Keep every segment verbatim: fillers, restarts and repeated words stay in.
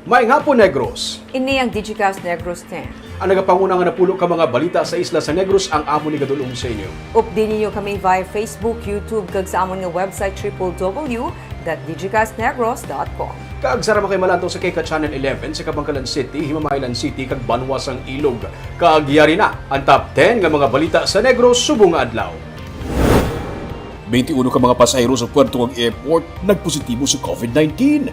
Maayong hapon, Negros. Ini ang Digicast Negros ten. Ang nagapanguna nga napulo ka mga balita sa isla sa Negros ang amon igadul-ong sa inyo. Updi ninyo kami via Facebook, YouTube, kag sa amon nga website, triple W dot digicast negros dot com. Kag sara man kay malantaw sa kay ka Channel eleven sa Kabankalan City, Himamaylan City, kag Banwa sang Ilog. Kag yari na ang top ten nga mga balita sa Negros subong nga adlaw. Twenty-one ka mga pasahero sa Puerto kag airport nagpositibo sa COVID nineteen.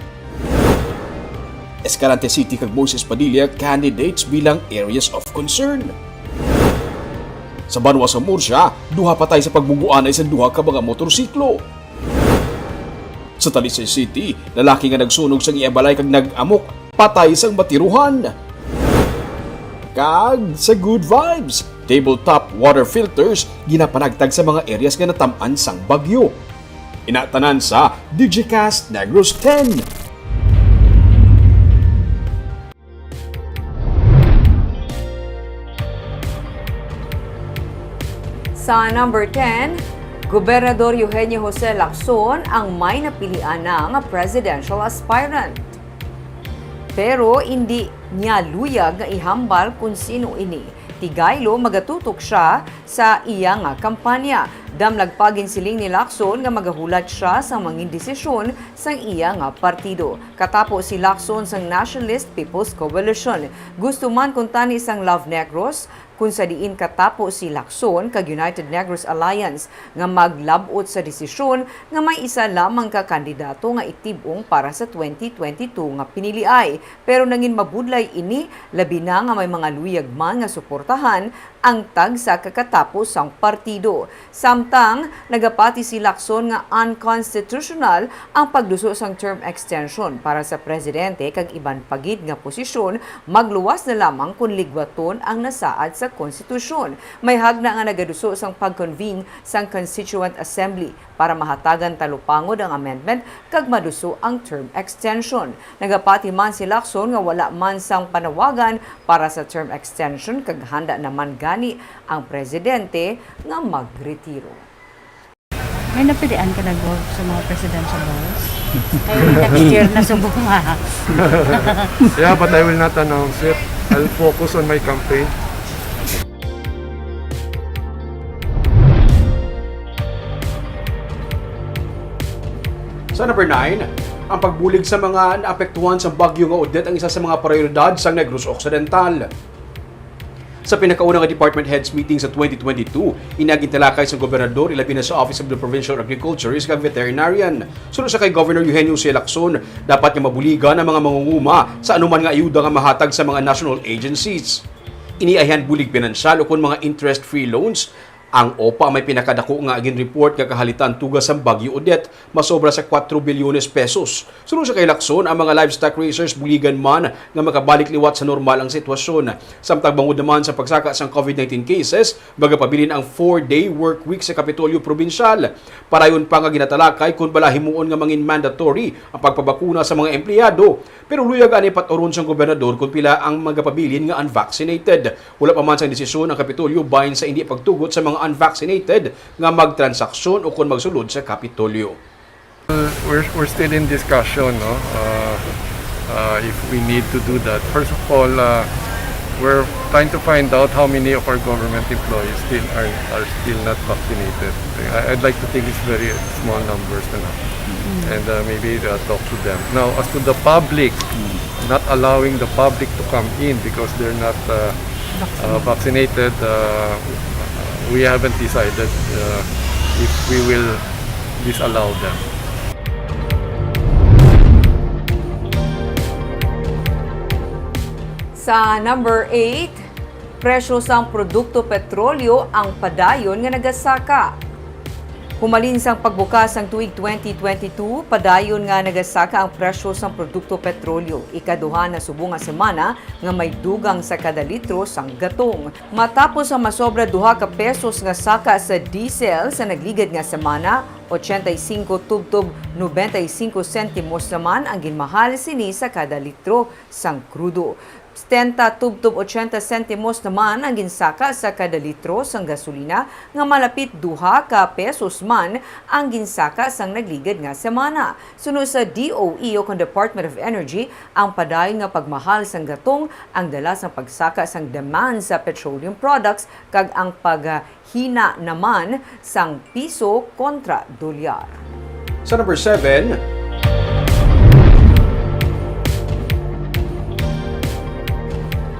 Escalante City kag Moises Padilla candidates bilang areas of concern. Sa banwa sa Murcia, duha patay sa pagbuguanay sa duha ka mga motorsiklo. Sa Talisay City, lalaki nga nagsunog sang iya balay kag nag-amok, patay sang matiruhan. Kag sa Good Vibes, tabletop water filters ginapanagtag sa mga areas nga natam-an sang bagyo. Ina tanan sa Digicast Negros ten. Sa number ten, Gobernador Eugenio Jose Lacson ang may napilian na nga presidential aspirant. Pero indi niya luyag nga ihambal kon sino ini. Tigaylo, magatutok sia sa iya nga kampanya. Damlag pa, ginsiling ni Lacson nga magahulat sia sang mangin desisyon sang iya nga partido. Katapo si Lacson sang Nationalist People's Coalition. Gusto man kuntani sang Love Negros, kun sa diin katapo si Lacson kag United Negros Alliance nga maglab-ot sa desisyon nga may isa lamang ka kandidato nga itib-ong para sa twenty twenty-two nga piniliay. Pero nangin mabudlay ini, labi na nga may mga luyag man nga suportahan ang tagsa ka katapo sang partido. Samtang, nagapati si Lacson nga unconstitutional ang pagduso sang term extension para sa presidente kag iban pa gid nga posisyon, magluwas na lamang kon ligwaton ang nasaad sa konstitusyon. May hagna nga nagaduso sang pag-convene sang Constituent Assembly para mahatagan talupangod ang amendment kag maduso ang term extension. Nagapati man si Lacson nga wala man sang panawagan para sa term extension kag handa naman gani ang presidente nga magretiro. May napilian ka nag-work sa mga presidential roles? Kay next year na subong ha. Yeah, but I will not announce it. I'll focus on my campaign. Sa number nine, ang pagbulig sa mga naapektuhan sa bagyo nga Odette ang isa sa mga prioridad sang Negros Occidental. Sa pinakauna nga department heads meeting sa twenty twenty-two, ini ang gintalakay sang gobernador, ilabi na sa Office of the Provincial Agriculturist kag Veterinarian. Suno sa kay Governor Eugenio C. Lacson, dapat nga mabuligan ang mga mangunguma sa anuman nga ayuda nga mahatag sa mga national agencies. Ini ay bulig pinansyal ukon mga interest-free loans. Ang OPA may pinakadako nga ginreport nga kahalitan tuga sang Bagyo Odette, masobra sa kuwatro bilyones pesos. Suno sa kay Lacson, ang mga livestock raisers buligan man nga makabalik liwat sa normal ang sitwasyon. Samtang bangod naman sa pagsaka sang COVID nineteen cases, magapabilin ang four-day work week sa Kapitolyo Probinsyal. Parayon pa nga ginatalakay kon bala himuon nga mangin mandatory ang pagpabakuna sa mga empleyado. Pero luyag ani pat-uron sang gobernador kon pila ang magapabilin nga unvaccinated. Wala pa man sang desisyon ang Kapitolyo bahin sa indi pagtugot sa mga unvaccinated nga magtransaksyon ukon magsulod sa Kapitolyo. We're, we're still in discussion, no? Uh, uh, if we need to do that. First of all, uh, we're trying to find out how many of our government employees still are, are still not vaccinated. I, I'd like to think it's very small numbers na lang. And uh, maybe uh, talk to them. Now, as to the public not allowing the public to come in because they're not uh, uh, vaccinated, uh, we haven't decided uh, if we will disallow them. Sa number eight, presyo sang produkto petrolyo ang padayon nga nagasaka. Humalin sang pagbukas sang tuig twenty twenty-two, padayon nga nagasaka ang presyo sang produkto petrolyo, ikaduha na subong nga semana nga may dugang sa kada litro sang gatong. Matapos ang masobra duha ka pesos nga saka sa diesel sa nagligad nga semana, ochenta y cinco tubtob nobenta y cinco sentimos naman ang ginmahal sini sa kada litro sang krudo. Setenta tubtob ochenta sentimos naman ang ginsaka sa kada litro sang gasolina, nga malapit duha ka pesos man ang ginsaka sang nagligad nga semana. Suno sa D O E o kon Department of Energy, ang padayon nga pagmahal sang gatong ang dala sang pagsaka sang demand sa petroleum products kag ang paghina naman sang piso kontra dolyar. Sa number seven,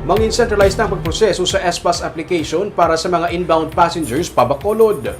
mangin-centralize na ang pagproseso sa S pass application para sa mga inbound passengers pa Bacolod.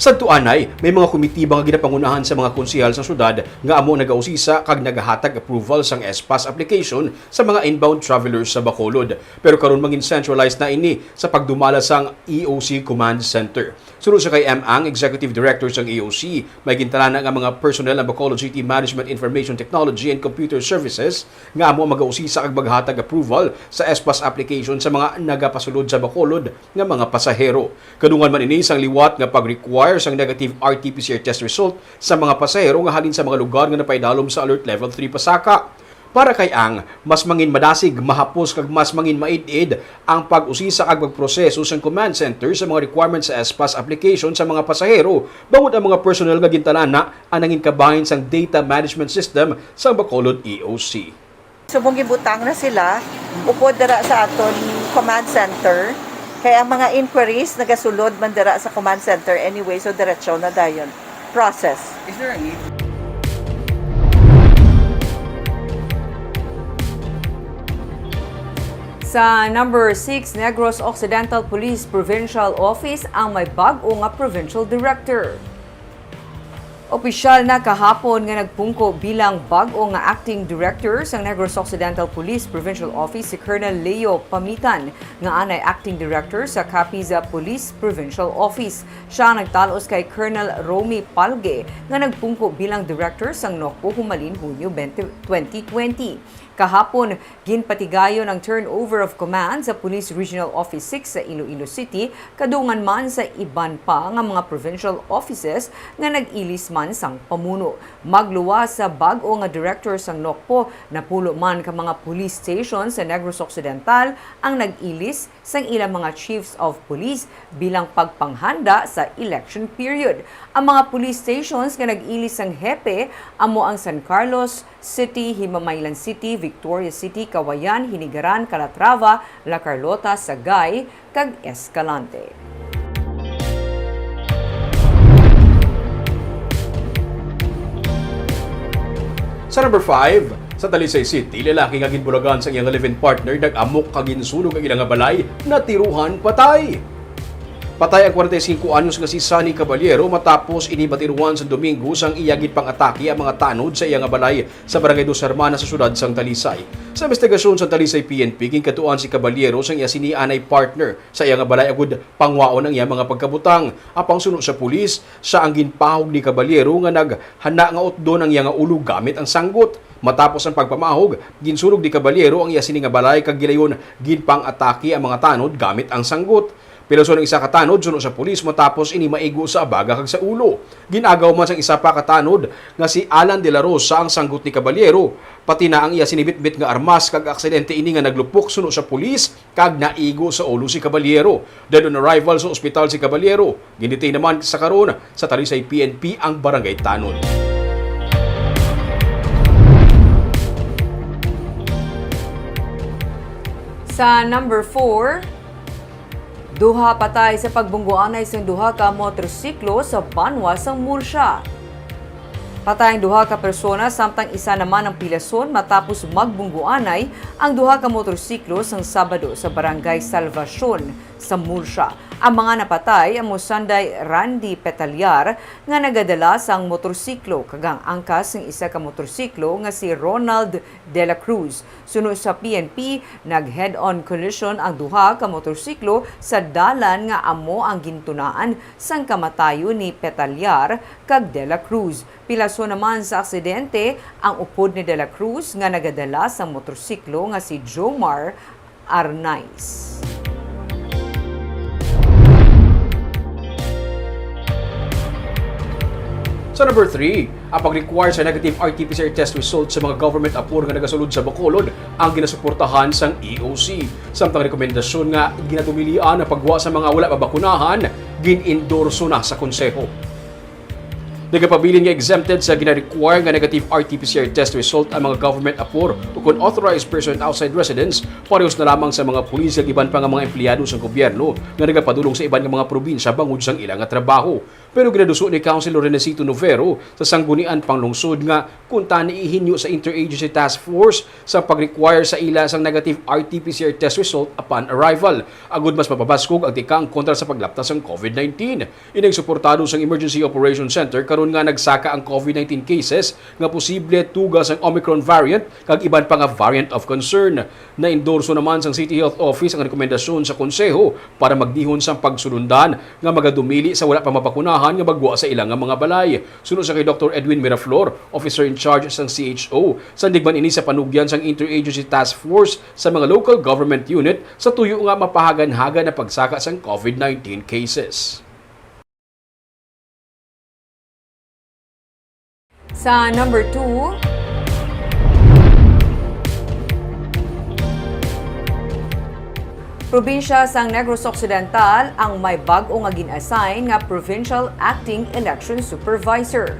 Sadto anay, may mga komitiba nga ginapangunahan sa mga konsehal sa syudad nga amo nagausisa kag nagahatag approval sang S pass application sa mga inbound travelers sa Bacolod. Pero karon mangin-centralize na ini sa pagdumala sang E O C Command Center. Suno sa kay M Ang, Executive Director sang E O C, may gintalana nga mga personnel ang Bacolod City Management Information Technology and Computer Services nga amo ang magausisa kag maghatag approval sa S pass application sa mga nagapasulod sa Bacolod nga mga pasahero. Kadungan man ini sang liwat nga pag-require sang negative R T P C R test result sa mga pasahero nga halin sa mga lugar nga napaidalom sa Alert Level three pasaka. Para kay Ang, mas mangin madasig, mahapos kag mas mangin maid-id ang pag-usisa kag pagproseso sang command center sa mga requirements sa S pass application sa mga pasahero, bangod ang mga personnel nga gintalana ang nangin kabahin sang data management system sang Bacolod E O C. Subong gibutang na sila upod dira sa aton command center, kay ang mga inquiries nagasulod man dira sa command center anyway, so diretso na dayon process. Is there a need? Sa number six, Negros Occidental Police Provincial Office ang may bag-o nga provincial director. Opisyal na kahapon nga nagpungko bilang bag-o nga acting director sang Negros Occidental Police Provincial Office si Colonel Leo Pamitan, nga anay acting director sa Capiz Police Provincial Office. Siya ang nagtalos kay Colonel Romy Palge, nga nagpungko bilang director sang NOCPO humalin Hunyo twenty, twenty twenty. Kahapon, ginpatigayon ang turnover of command sa Police Regional Office six sa Iloilo City, kadungan man sa iban pa nga mga provincial offices nga nag-ilis man sang pamuno. Magluwas sa bag-o nga director sang NOCPO, napulo man ka mga police station sa Negros Occidental ang nag-ilis sang ilang mga chiefs of police bilang pagpanghanda sa election period. Ang mga police stations nga nag-ilis sang hepe amo ang San Carlos City, Himamaylan City, Victoria City, Cauayan, Hinigaran, Calatrava, La Carlota, Sagay, kag Escalante. Sa number five, sa Talisay City, lalaki nga ginbulagan sang iyang live-in partner nag-amok kag ginsunog ang ila nga balay, natiruhan patay. Patay ang kwarenta y singko anyos nga si Sunny Caballero matapos ini matiruhan sa Domingo sang iya ginpang-atake ang mga tanod sa iya nga balay sa Barangay Dos Hermanas sa siyudad sang Talisay. Sa investigasyon sang Talisay P N P, ginkadtuan si Caballero sang iya sini anay partner sa iya nga balay agud pangwaon ang iya mga pagkabutang. Apang suno sa pulis, sia ang ginpahog ni Caballero nga naghana nga utdon ang iya nga ulo gamit ang sanggot. Matapos ang pagpamahog, ginsunog ni Caballero ang iya sini nga balay kag gilayon ginpang-atake ang mga tanod gamit ang sanggot. Pilason ang isa ka tanod suno sa pulis matapos ini maigo sa abaga kag sa ulo. Gin-agaw man sang isa pa ka tanod nga si Alan de la Rosa ang sanggot ni Caballero, pati na ang iya sini bitbit nga armas, kag aksidente ini nga naglupok suno sa pulis kag naigo sa ulo si Caballero. Dead on arrival sa ospital si Caballero. Gin-detain naman sa karon sa Talisay P N P ang barangay tanod. Sa number four, duha patay sa pagbungguanay sang duha ka motorsiklo sa banwa sang Murcia. Patay ang duha ka persona, samtang isa naman ang pilason matapos magbungguanay ang duha ka motorsiklo sang Sabado sa Barangay Salvacion sa Murcia. Ang mga napatay amo sanday Randy Petaliar nga nagadala sang motorsiklo kag ang angkas sang isa ka motorsiklo nga si Ronald de la Cruz. Suno sa P N P, nag-head-on collision ang duha ka motorsiklo sa dalan nga amo ang gintunaan sang kamatayon ni Petaliar kag de la Cruz. Pilason naman sa aksidente ang upod ni de la Cruz nga nagadala sang motorsiklo nga si Jomar Arnaiz. Sa number three, ang pag-require sa negative R T P C R test result sa mga government apor nga nagasulod sa Bacolod ang ginasuportahan sang E O C. Samtang rekomendasyon nga ginadumilian ang pagwa sa mga wala mabakunahan, gin-endorso na sa Konseho. Nagapabilin nga exempted sa gina-require nga negative R T P C R test result ang mga government apor ukon authorized person outside residence, parehos na lamang sa mga pulis kag iban pa nga mga empleyado sang gobyerno nga nagapadulong sa iban nga mga probinsya bangod sang ila nga trabaho. Pero ginaduso ni Councilor Renesito Novero sa Sangguniang Panlungsod nga kuntani ihinyo sa Interagency Task Force sa pag-require sa ila sang negative R T P C R test result upon arrival, agud mas mapabaskog ang tikang kontra sa paglapta sang COVID nineteen. Ining suportado sang Emergency Operations Center karon nga nagsaka ang COVID nineteen cases nga posible tuga sang Omicron variant kag iban pa nga variant of concern. Naendorso naman sang City Health Office ang rekomendasyon sa Konseho para magdihon sang pagsulundan nga magadumili sa wala pa mabakunahan nga magwa sa ila nga mga balay. Suno sa kay Doktor Edwin Miraflor, officer in charge sang C H O, sandig man ini sa panugyan sang Interagency Task Force sa mga local government unit sa tuyo nga mapahaganhagan ang pagsaka sang COVID nineteen cases. Sa number two, probinsya sang Negros Occidental ang may bag-o nga gin-assign nga Provincial Acting Election Supervisor.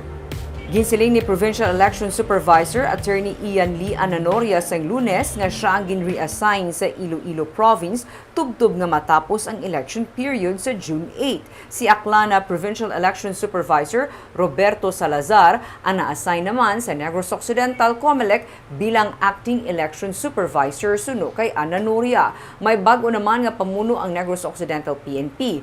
Ginsiling ni Provincial Election Supervisor Attorney Ian Lee Ananoria sang Lunes nga siya ang gin-reassign sa Iloilo Province tubtob nga matapos ang election period sa June eight. Si Aklana Provincial Election Supervisor Roberto Salazar ang na-assign naman sa Negros Occidental Comelec bilang Acting Election Supervisor suno kay Ananoria. May bag-o naman nga pamuno ang Negros Occidental P N P.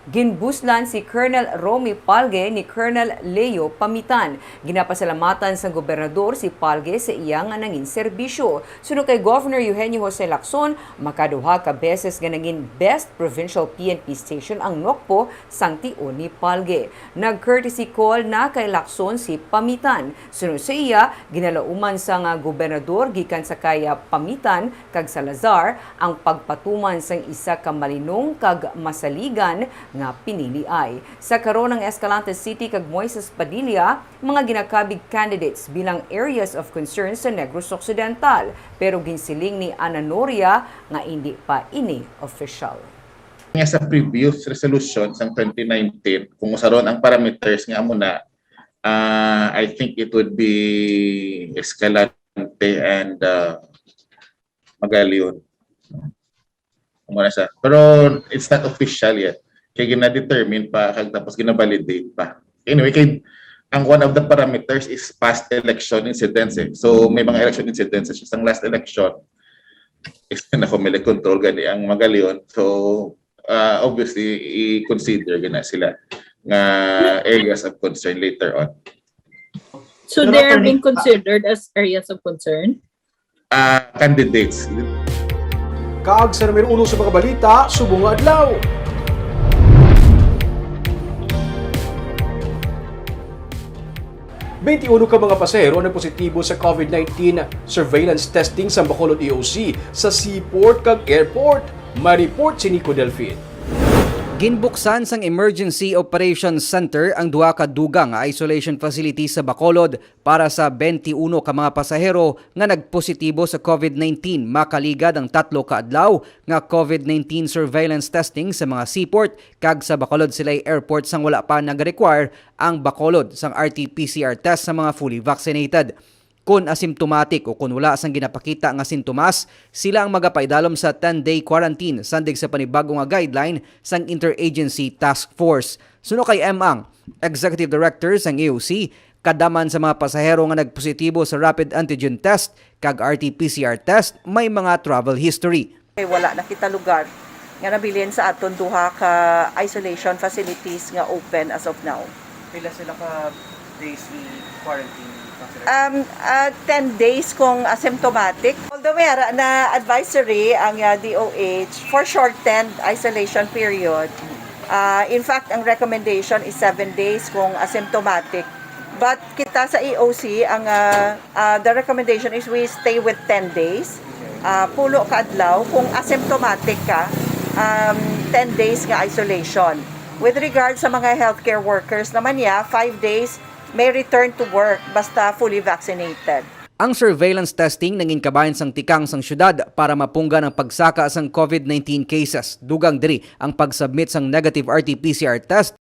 Ginbuslan si Colonel Romy Palge ni Colonel Leo Pamitan. Ginapasalamatan sang gobernador si Palge sa iya nga nangin serbisyo. Suno kay Governor Eugenio Jose Lacson, makaduha ka beses nga nangin Best Provincial P N P Station ang Nocpo sang tion ni Palge. Nag-courtesy call na kay Lacson si Pamitan. Suno sa iya, ginalauman sang gobernador gikan sa kay Pamitan kag Salazar ang pagpatuman sang isa ka malinong kag masaligan nga piniliay. Sa karon, ang Escalante City kag Moises Padilla mga ginakabig candidates bilang areas of concern sa Negros Occidental, pero ginsiling ni Ananoria nga indi pa ini official. Nga sa previous resolution sang twenty nineteen, kung usaron ang parameters nga amo na, ah, I think it would be Escalante and ah, Magalion. Amo na siya. Pero it's not official yet. Kay gina-determine pa kag tapos gina-validate pa. Anyway, kay ang one of the parameters is past election incidents eh. So may mga election incidences siya. Sang last election, is na Comelec control gani ang Magalion. So ah, obviously i-consider gina sila nga areas of concern later on. So Pero they are attorney, being considered as areas of concern? Ah, candidates. Kag sa numero uno sa mga balita subong nga adlaw. Twenty-uno ka mga pasahero ang nagpositibo sa COVID nineteen surveillance testing sa Bacolod E O C sa seaport kag airport. May report si Nico Delfin. Ginbuksan sang Emergency Operations Center ang duha ka dugang nga isolation facility sa Bacolod para sa twenty-uno ka mga pasahero nga nagpositibo sa COVID nineteen, makaligad ang tatlo ka adlaw nga COVID nineteen surveillance testing sa mga seaport kag sa Bacolod Silay Airport sang wala pa nag-require ang Bacolod sang R T P C R test sa mga fully vaccinated. Kon asymptomatic o kon wala sang ginapakita nga sintomas, sila ang magapaidalom sa ten-day quarantine sandig sa panibag-o nga guideline sang Interagency Task Force. Suno kay Emang, Executive Director sang E O C, kada man sa mga pasahero nga nagpositibo sa rapid antigen test kag R T P C R test, may mga travel history. Kay wala na kita lugar nga nabilin sa aton duha ka isolation facilities nga open as of now. Pila sila ka days i-quarantine ang sila? Um, ah, ten days kung asymptomatic. Although may ara na advisory ang ah, D O H for shortened isolation period. Ah, in fact, ang recommendation is seven days kung asymptomatic. But kita sa E O C, ang ah, ah, the recommendation is we stay with ten days. Ah, pulo ka adlaw kung asymptomatic ka, um, ten days nga isolation. With regard sa mga healthcare workers naman niya, five days may return to work basta fully vaccinated. Ang surveillance testing nangin kabahin sang tikang sang syudad para mapunggan ang pagsaka sang COVID nineteen cases. Dugang diri ang pag-submit sang negative R T P C R test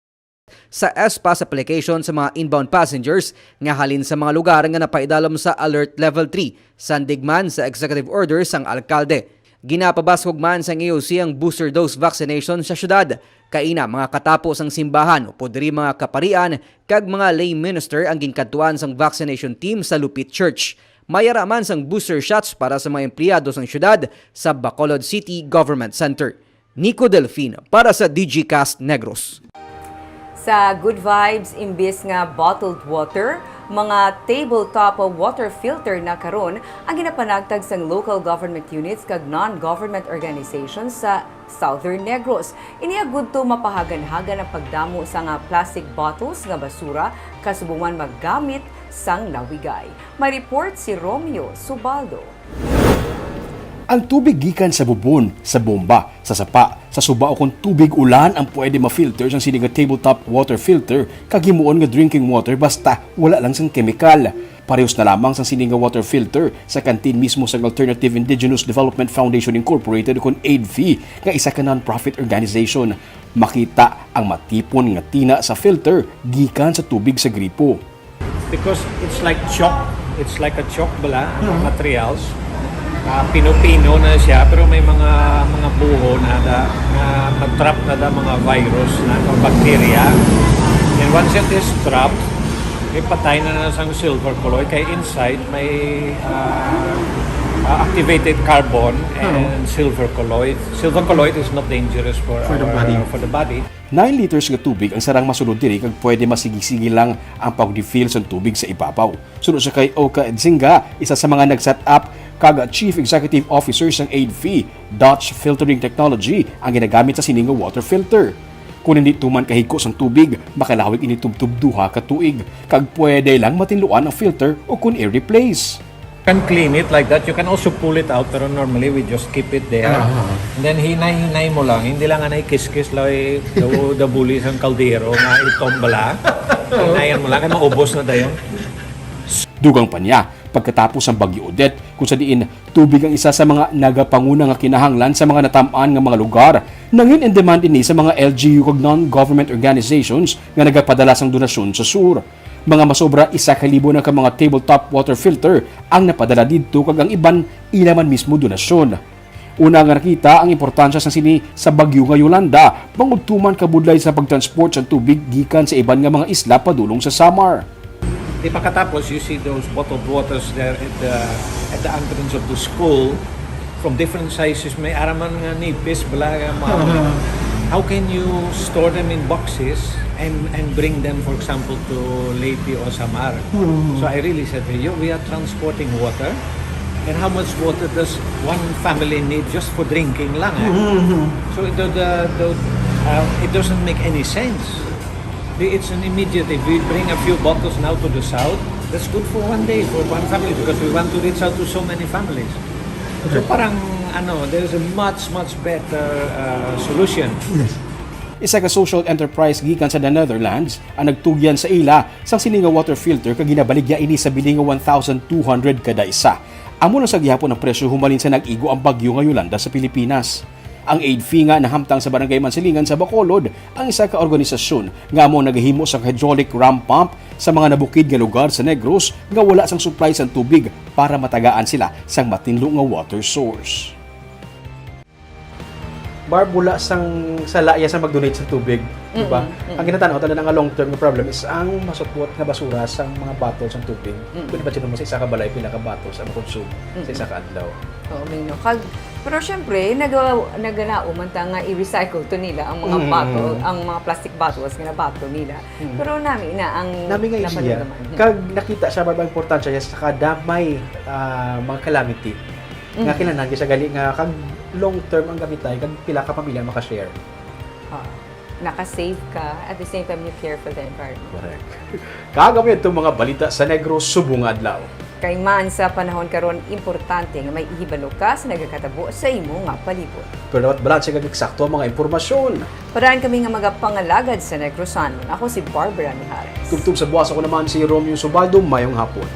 sa S pass application sa mga inbound passengers nga halin sa mga lugar nga napaidalom sa Alert Level three, sandig man sa executive order sang alkalde. Ginapabaskog man sang A O C ang booster dose vaccination sa syudad, kaina mga katapo sang simbahan upod diri mga kaparian kag mga lay minister ang ginkadtuan sang vaccination team sa Lupit Church. May ara man sang booster shots para sa mga empleyado sang syudad sa Bacolod City Government Center. Nico Delfin para sa Digicast Negros. Sa Good Vibes, imbis nga bottled water, mga tabletop water filter na karon ang ginapanagtag sang local government units kag non-government organizations sa Southern Negros. Ini agudto mapahaganhagan ang pagdamo sa nga plastic bottles nga basura kasubong man maggamit sang nawigay. May report si Romeo Subaldo. Ang tubig gikan sa bubon, sa bomba, sa sapa, sa suba ukon tubig ulan ang pwede ma-filter sang sini nga tabletop water filter kag himuon nga drinking water basta wala lang sang kemikal. Parehos na lamang sang sini nga water filter sa kantin mismo sang Alternative Indigenous Development Foundation Incorporated ukon AIDFI nga isa ka non-profit organization. Makita ang matipon nga tina sa filter gikan sa tubig sa gripo. Because it's like chalk. It's like a chalk bala, ang mga materials. Ah, pino-pino na siya, pero may mga mga buho na da, nga mag-trap na da mga virus na o bacteria. And once it is trapped, may patay na na sang silver colloid. Kay inside may ah, ah, activated carbon and silver colloid. Silver colloid is not dangerous for, For the our- body. For the body. Nine liters nga tubig ang sarang masulod diri kag pwede masigisigi lang ang pag-refill sang tubig sa ibabaw. Suno sa kay Oka Edzinga, isa sa mga nag-set up kag Chief Executive Officer sang AIDFI, Dutch filtering technology ang ginagamit sa sini nga water filter. Kung hindi tuman kahigko sang tubig, makalawig ini tubtob duha ka tuig, kag pwede lang matinluan ang filter o kun i-replace. Can clean it like that. You can also pull it out, pero normally we just keep it there. And then hinay-hinay mo lang. Hindi lang anay kiskis lang eh, daw dabuli sang kaldero nga itom bala. Hinayan mo lang, kaya maubos na dayon. Dugang pa niya, pagkatapos sang Bagyo Odette, kung sa diin tubig ang isa sa mga nagapanguna nga kinahanglan sa mga natam-an nga mga lugar, nangin in demand ini sa mga L G U kag non-government organizations nga nagapadala sang donasyon sa sur. Mga masobra isa ka libo na ka mga tabletop water filter ang napadala didto kag ang iban ila man mismo donasyon. Una nga nakita ang importansya sang sini sa bagyo nga Yolanda, bangod tuman kabudlay sa pagtransport sang tubig gikan sa iban nga mga isla padulong sa Samar. Di pagkatapos, you see those bottled waters there at the at the entrance of the school from different sizes. May araman nga nipis, bala nga mga. How can you store them in boxes and and bring them, for example, to Leyte or Samar? So I really said to you, we are transporting water. And how much water does one family need just for drinking lang? Eh? So the, the, the, uh, it doesn't make any sense. It's an immediate. If we bring a few bottles now to the south, that's good for one day for one family because we want to reach out to so many families. So parang ano, there's a much much better uh, solution. Isa ka social enterprise gikan sa the Netherlands ang nagtugyan sa ila sang sini nga water filter kag ginabaligya ini sa bili nga one thousand two hundred kada isa. Amo lang sa gihapon ang presyo humalin sa nag-igo ang bagyo nga Yolanda sa Pilipinas. Ang AIDFI nga nahamtang sa Barangay Mansilingan sa Bacolod ang isa ka organisasyon nga amo nagahimo sa hydraulic ram pump sa mga nabukid nga lugar sa Negros nga wala sang supply sang tubig para matagaan sila sang matinlo nga water source. Barb, wala sang sala iya sa mag-donate sa tubig, di ba? Ang ginatanaw talaga nga long term nga problem is ang masutwot nga basura sang mga bottle sang tubig. Pwede ba siya mo sa isa ka balay pila ka bottles ang consume sa isa ka adlaw? Oo, may no. Kag, pero syempre, naga, naganao man ta nga i-recycle to nila ang mga bottle, ang mga plastic bottles nga na-bottle nila. Pero nami na ang Nami nga idea. naparamdaman. Kag nakita siya ba ang importansya niya sa kada may ah, mga calamity. Nga kinahanglan siya gali nga kag long term ang gamitay kag pila ka pamilya maka-share. Ah, naka-save ka, at the same time, you care for the environment. Correct. Kag amo itong mga balita sa Negros subong nga adlaw. Kay man sa panahon karon, importante nga may ihibalo ka sa nagakatabo sa imo nga palibot. Pero dapat balanse kag eksakto ang mga impormasyon. Padaan kami nga magapangalagad sa Negros San Juan. Ako si Barbara Mijares. Tubtob sa buwas, ako naman si Romeo Subaldo. Mayong hapon.